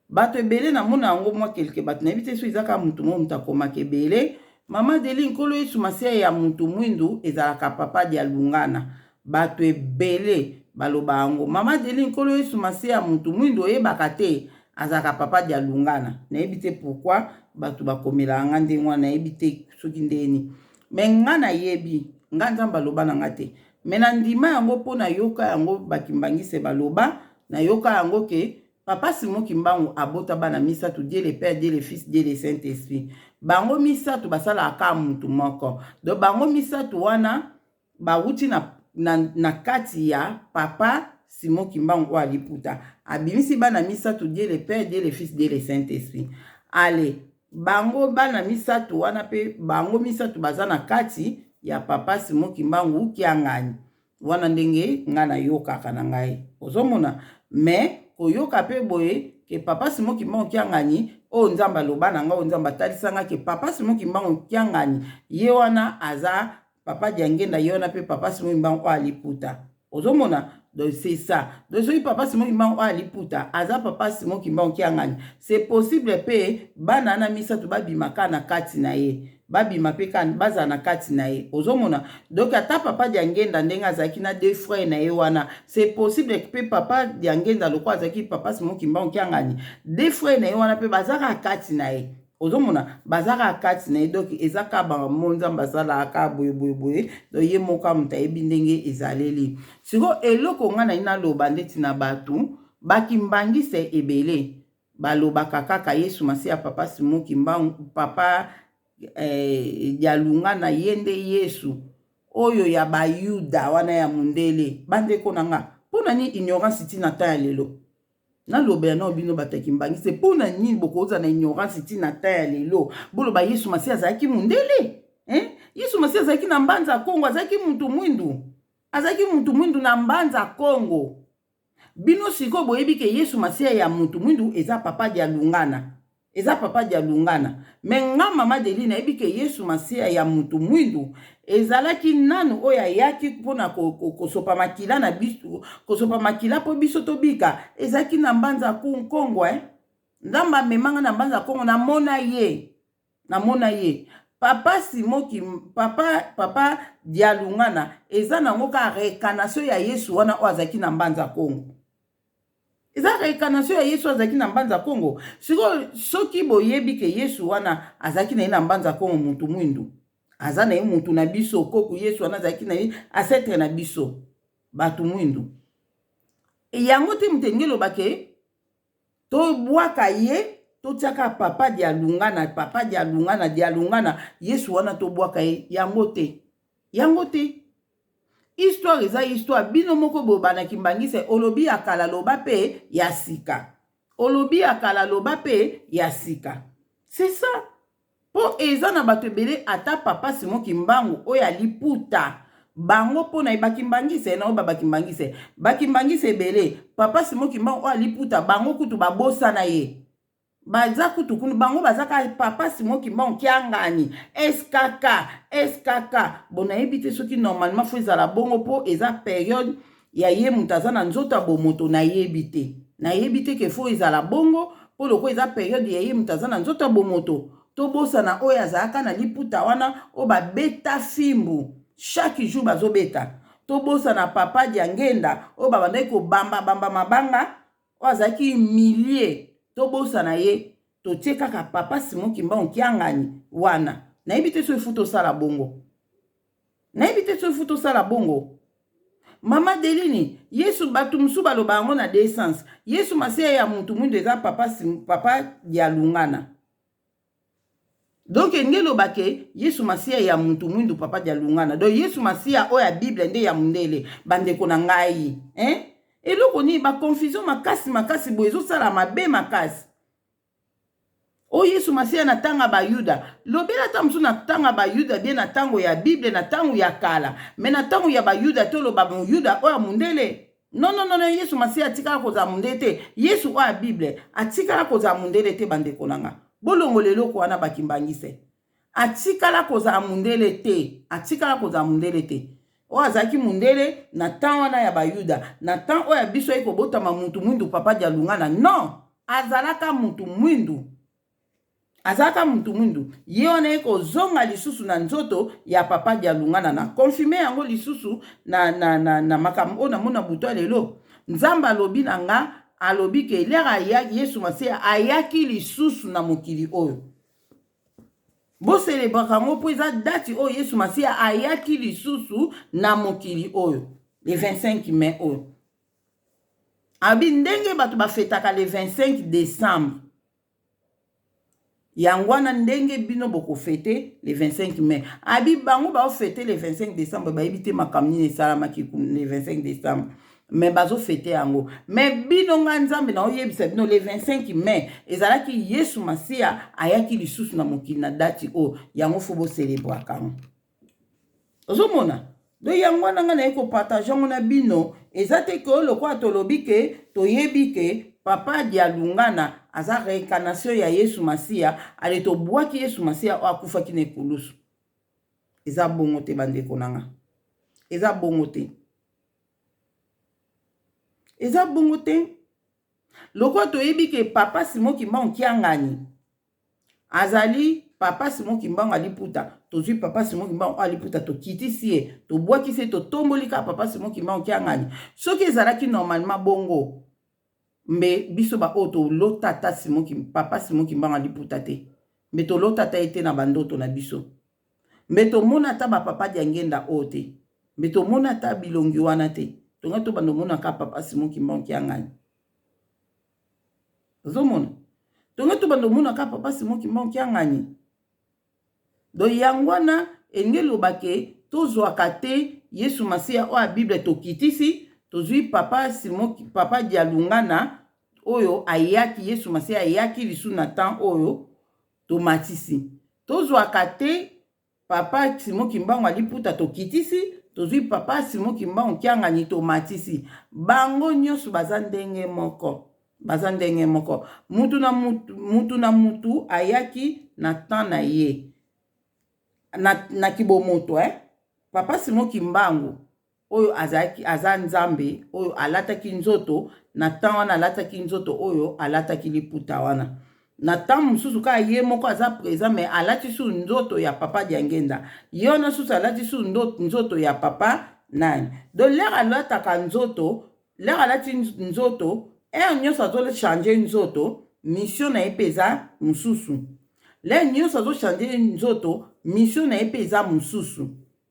[SPEAKER 1] Bato ebele namona yango, mwa quelque bato, nayebi te so eza kaka motu moko moto akomaka ebele: "Mama Deline, Nkolo Yesu Masiya ya motu mwindu ezalaka papa Dialungana." Bato ebele baloba yango: "Mama Deline, Nkolo Yesu Masiya ya motu mwindu oyebaka te." Azalaka papa Dialungana. Nayebi te pourquoi bato bakomelaka nga ndenge wana, nayebi te soki ndenge nini. Mais nga nayebi, nga Nzambe aloba na nga te. Mais nandima yango mpo nayoka yango bakimbangiste baloba, nayoka yango ke Papa Simon Kimbangu abota bana misatu, Dieu le Père, Dieu le Fils, Dieu le Saint-Esprit. Bango misatu basalaka kaka mutu moko. Donc bango misatu wana bawuti na kati ya Papa Simon Kimbangu oyo aliputa. Abimisi bana misatu, Dieu le Père, Dieu le Fils, Dieu le Saint-Esprit. Allez, bango bana misatu wana pe bango misatu baza na kati ya Papa Simon Kimbangu Kiangani. Wana ndenge nga nayokaka na ngai. Ozomona? Mais koyoka pe boye ke Papa Simon Kimbangu Kiangani oyo Nzambe aloba na nga, oyo Nzambe atalisa nga ke Papa Simon Kimbangu Kiangani ye wana aza Papa Diangenda, ye wana pe Papa Simon Kimbangu oyo aliputa. Ozomona? Donc c'est ça. Donc soki Papa Simon Kimbangu oyo aliputa aza Papa Simon Kimbangu Kiangani, c'est possible pe bana na misato babima ka na kati na ye. Babima pe ka bazala na kati na ye. Ozomona? Donc ata Papa Diangenda ndenge azalaki na deux frères na ye wana, c'est possible pe Papa Diangenda lokola azalaki Papa Simon Kimbangu Kiangani, deux frères na ye wana pe bazaka kati na ye. Ozomona? Bazaka kati na ye. Donc eza ka ba mo Nzambe asalaka ka boye boye boye. Donc ye moko moto ayebi ndenge ezaleli. Siko eloko nga na naloba ndeti na bato bakimbangise ebele balobaka kaka Yesu Masiya Papa Simon Kimbangu, Papa Dialungana ye nde Yesu oyo ya Bayuda wana ya mundele. Bandeko na nga, mpona nini ignorance tina ta ya lelo? Nalobela nao bino bato ya kimbangise, mpona nini bokozala na ignorance tina ta ya lelo? Boloba Yesu Masiya azalaki mundele, hein? Yesu Masiya azalaki na Mbanza Kongo, azalaki mutu mwindu, azalaki mutu mwindu na Mbanza Kongo. Bino sikoyo boyebi ke Yesu Masiya ya mutu mwindu eza Papa Dialungana, eza Papa Dialungana. Me nga Mama Deli nayebi ke Yesu Masiya ya mutu mwindu ezalaki nanu oyo ayaki mpona kosopa makila na biso, kosopa makila mpo biso tobika, ezalaki na Mbanza Kongo, eh? Nzambe amemanga na Mbanza Kongo, namona ye, namona ye. Papa Simon Kim, papa Dialungana eza nango ka réincarnation ya Yesu wana oyo azalaki na Mbanza Kongo. Eza réincarnation ya Yesu azalaki na Mbanza Kongo. Sikoyo soki boyebi ke Yesu wana azalaki na ye na Mbanza Kongo mutu mwindu, aza na ye mutu na biso, koku Yesu wana azalaki na ye ancêtre na biso bato mwindu. Yango te moto elingi eloba ke tobwaka ye, totiaka Papa Dialungana, Papa Dialungana, Dialungana, Yesu wana tobwaka ye, yango te. Yango te. Histoire eza histoire, bino moko bobana kimbangise, olobi ya kala loba pe ya sika. Olobi ya kala loba pe ya sika. C'est ça. Po eza na bato ebele ata Papa Simon Kimbangu oyo aliputa bango mpo na ye bakimbangise na oyo bakimbangise bakimbangise ebele Papa Simon Kimbangu oyo aliputa bango kutu babosana ye, baza kutu kuna bango baza kaka Papa Simon Kimbangu Kiangani SKK SKK. Bon, nayebi te soki normalement faut ezala bongo mpo eza période ya ye moto aza na nzoto ya bomoto, nayebi te, nayebi te ke faut ezala bongo mpo lokola eza période ya ye moto aza na nzoto ya bomoto, tobosana oyo azalaka na liputa wana oyo babeta fimbu chaque jour bazobeta, tobosana Papa Diangenda oyo babandaki kobamba bamba mabanga oyo azalaki humilie, tobosana ye, totie kaka Papa Simon Kimbangu Kiangani wana. Nayebi te soki faut tosala bongo, nayebi te soki faut tosala bongo. Mama Delini, Yesu bato mosusu baloba yango na deux sens. Yesu Masiya ya mutu mwindu eza Papa Dialungana. Donc ndenge eloba ke Yesu Masiya ya mutu mwindu Papa Dialungana. Donc Yesu Masiya oyo ya Bible nde ya mundele. Bandeko na ngai, hein? Eloko nini ba confusion makasi makasi boye ezosala mabe makasi. Oyo Yesu Masiya na tanga ba Yuda, lobela ata mosusu na tanga ba Yuda bien na tango ya Bible, na tango ya kala, mais na tango ya ba Yuda toloba Moyuda oyo ya mundele. Non, non, non, non, Yesu Masiya atikala kozala mundele te. Yesu oyo ya Bible atikala kozala mundele te, bandeko na nga. Bolongola eloko wana bakimbangise. Atikala kozala mundele te, atikala kozala mundele te. Oyo azalaki mundele na temps wana ya Bayuda, na temps oyo ya biso ayi kobotama mutu mwindu Papa Dialungana, non, azalaka mutu mwindu, azalaka mutu mwindu. Ye wana ye kozonga lisusu na nzoto ya Papa Dialungana, na confirme yango lisusu na makambo oyo namona butu ya lelo. Nzambe alobi na nga. alobi ke lere ayaki, Yesu Masiya ayaki lisusu na mokili oyo. Boselebraka yango mpo eza dati oyo Yesu Masiya ayaki lisusu na mokili oyo, le 25 mai oyo. Abi ndenge bato bafetaka le 25 décembre, yango wana ndenge bino bokofete le 25 mai. Abi bango baofete le 25 décembre, bayebi te makambo nini esalamaki le 25 décembre, mais bazofete yango. Mais bino, nga Nzambe naoyebisa bino, le 25 mai ezalaki Yesu Masiya ayaki lisusu na mokili na dati oyo, yango faut bocélébraka yango. Ozomona? Donc yango wana ngai naye kopartager yango na bino. Eza te ke oyo lokola tolobi ke toyebi ke Papa Dialungana aza réincarnation ya Yesu Masiya, ale tobwaki Yesu Masiya oyo akufaki na ekulusu. Eza bongo te, bandeko na nga, eza bongo te, eza bongo te. Lokola toyebi ke Papa Simon Kimbangu Kiangani azali Papa Simon Kimbangu aliputa, tozwi Papa Simon Kimbangu oyo aliputa, tokitisi ye, tobwakisi ye, totomboli kaka Papa Simon Kimbangu Kiangani. Soki ezalaki normalement bongo, mbe biso baoyo tolota ata Papa Simon Kimbangu aliputa te, mbe tolota ata ye te na bandoto na biso, mbe tomona ata bapapa Diangenda oyo te, mbe tomona ata bilongi wana te. Tongai tobanda omonaka Papa Simon Kimbangu Kiangani. Ozomona, tongai tobanda omonaka Papa Simon Kimbangu Kiangani. Donc yango wana elingi eloba ke tozwaka te Yesu Masiya oyo ya Bible, tokitisi, tozwi Papa Simon, Papa Dialungana oyo ayaki, Yesu Masiya ayaki lisusu na temps oyo, tomatisi. Tozwaka te Papa Simon Kimbangu aliputa, tokitisi, tozwi Papa Simon Kimbangu Kiangani, tomatisi. Bango nyonso baza ndenge moko, baza ndenge moko. Mutu na mutu, mutu na mutu ayaki na temps na ye na kibomoto, eh? Papa Simon Kimbangu oyo azalaki, aza Nzambe oyo alataki nzoto na temps wana, alataki nzoto oyo, alataki liputa wana. Na temps mosusu kaka ye moko aza présent, mais alati su nzoto ya Papa Diangenda. Ye wana susu alati su nzoto ya papa nani. Donc lere alataka nzoto, lere alati nzoto, heure nyonso azochanger nzoto, mission na ye mpe eza mosusu. Lere nyonso azochanger nzoto, mission na ye mpe eza mosusu.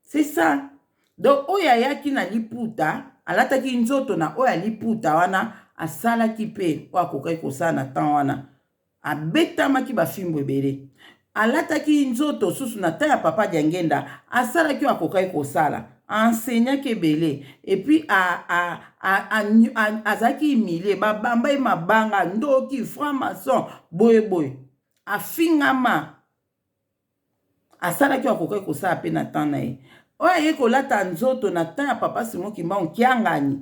[SPEAKER 1] C'est ça. Donc oyo ayaki na liputa, alataki nzoto na oyo aliputa wana, asalaki mpe oyo akokaki kosala na temps wana, abetamaki bafimbo ebele. Alataki nzoto susu na temps ya Papa Diangenda, asalaki oyo akokaki kosala, enseignaki ebele, et puis azalaki humilie, babamba ye mabanga, ndoki, franc-maçon, boyeboye, afingama. Asalaki oyo akokaki kosala mpe na temps na ye. Oyo aye kolata nzoto na temps ya Papa Simon Kimbangu Kiangani,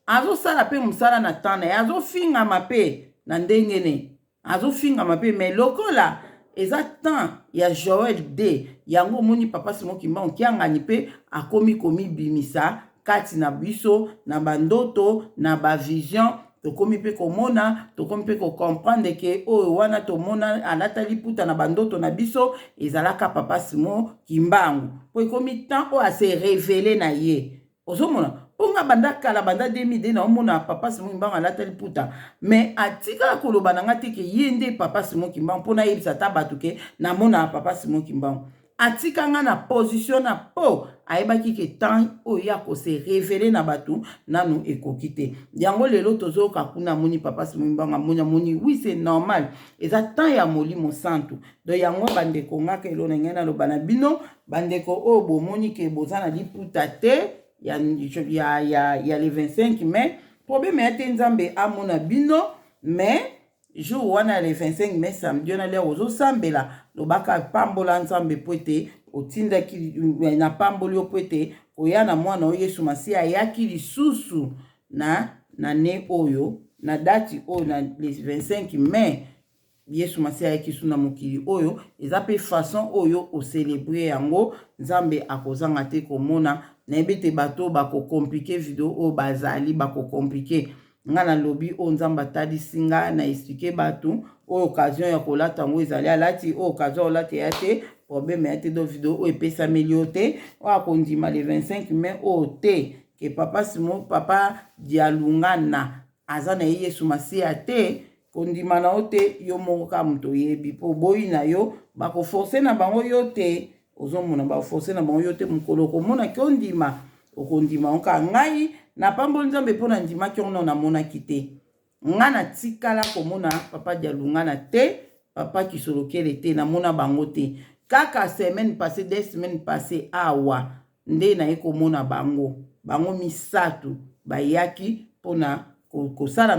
[SPEAKER 1] azosala mpe mosala na temps na ye, azofingama mpe na ndenge ne azofingama mpe. Mais lokola eza temps ya Joel D, yango omoni Papa Simon Kimbangu Kiangani mpe akomi komibimisa kati na biso na bandoto, na bavision. Tokomi mpe komona, tokomi mpe kocomprendre ke oyo wana tomona alata liputa na bandoto na biso ezalaka Papa Simon Kimbangu, mpo ekomi temps oyo ase révéler na ye. Ozomona, mpo nga banda kala, banda 2002, naomona Papa Simon Kimbangu alata liputa, mais atikala koloba na nga te ke ye nde Papa Simon Kimbangu, mpo nayebisa ata bato ke namonaka Papa Simon Kimbangu. Atika nga na position na mpo ayebaki ke temps oyo ya kose révéler na bato nanu ekoki te. Yango lelo tozoyoka kuna, amoni Papa Simon Kimbangu, amoni, amoni. Oui, c'est normal, eza temps ya Molimo Santu. Donc yango, bandeko, ngaka elo na ngai naloba na bino, bandeko oyo bomoni ke boza na liputa te ya le 25 mai, problème ya te, Nzambe amona bino. Mais jour wana ya le 25 mai, samedi wana, lere ozosambela, lobaka: pambola Nzambe po ete otindaki, napamboli yo po ete koya na mwana oyo Yesu Masiya ayaki lisusu na ne oyo, na dati oyo, na le 25 mai, Yesu Masiya ayaki su na mokili oyo. Eza mpe façon oyo océlébrer yango, Nzambe akozanga te komona. Nayebi ete bato bakocompliquer video oyo, bazali bakocompliquer. Nga nalobi oyo Nzambe atalisi nga na expliquer bato. Oyo occasion ya kolata yango ezali, alati. Oyo occasion ya kolata ya te, problème ya te. Donc video oyo epesameli yo te. Oyo akondima le 25 mai oyo te ke Papa Simon, Papa Dialungana. Aza na ye Yesu Masiya te, kondima na yo te, yo moko kaka moto oyebi, mpo oboyi na yo, bakoforce na bango yo te. Ozomona, baforce na bango yo te. Mokolo okomona ke ondima, okondima yango kaka. Ngai napamboli Nzambe mpo nandimaki yango, nao namonaki te. Nga natikala komona papa Dialungana te, papa Kisolokele te, namona bango te. Kaka semaine passée, 2 semaines passées awa nde naye komona bango. Bango misato bayaki mpona kosala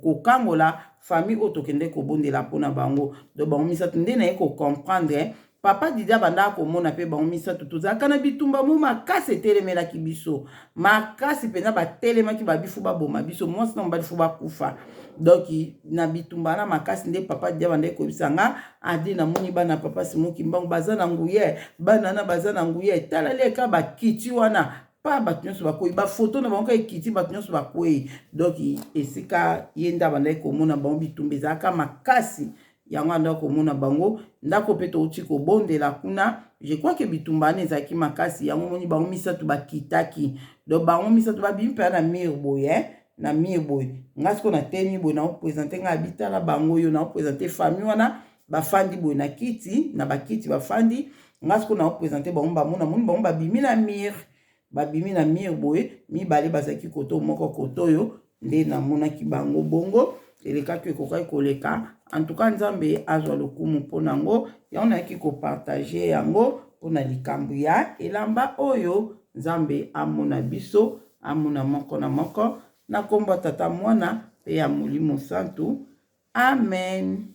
[SPEAKER 1] kokangola famille oyo tokende kobondela mpona bango. Donc bango misato nde naye kocomprendre. Papa Didi abandaka komona mpe bango misato. Tozalaka na bitumba mo makasi, etelemelaki biso makasi mpenza. Batelemaki, babifu baboma biso, mwasi na mobali fo bakufa. Donc na bitumba na makasi nde papa Didi abandaki koyebisa nga: "Adi, namoni bana papa Simon Kimbangu baza na nguye, bana na baza na nguye. Etalali eka bakiti wana pa bato nyonso bakwei, bafoto na bango ka ekiti, bato nyonso bakwei." Donc esika ye nde abandaki komona bango, bitumba ezalaka makasi, yango andaki komona bango. Ndako mpe touti kobondela kuna, je crois que bitumba wana ezalaki makasi, yango moni bango misato bakitaki. Donc bango misato babimi mpenza na mur boye, na mur boye. Nga sikoyo natemi boye, naoprésenter ngai abitala bango oyo, naoprésenter famille wana bafandi boye na kiti, na bakiti bafandi. Nga sikoyo naoprésenter bango, bamona moni bango babimi na mur, babimi na mur boye. Mibale bazalaki koto moko, koto oyo nde namonaki bango bongo. Elekaki, ekokaki koleka. En tout cas, Nzambe azwa lokumu mpona yango. Yango nayaki kopartager yango mpona likambo ya elamba oyo. Nzambe amona biso, amona moko na moko, na nkombo ya Tata, Mwana mpe ya Molimo Santu. Amen.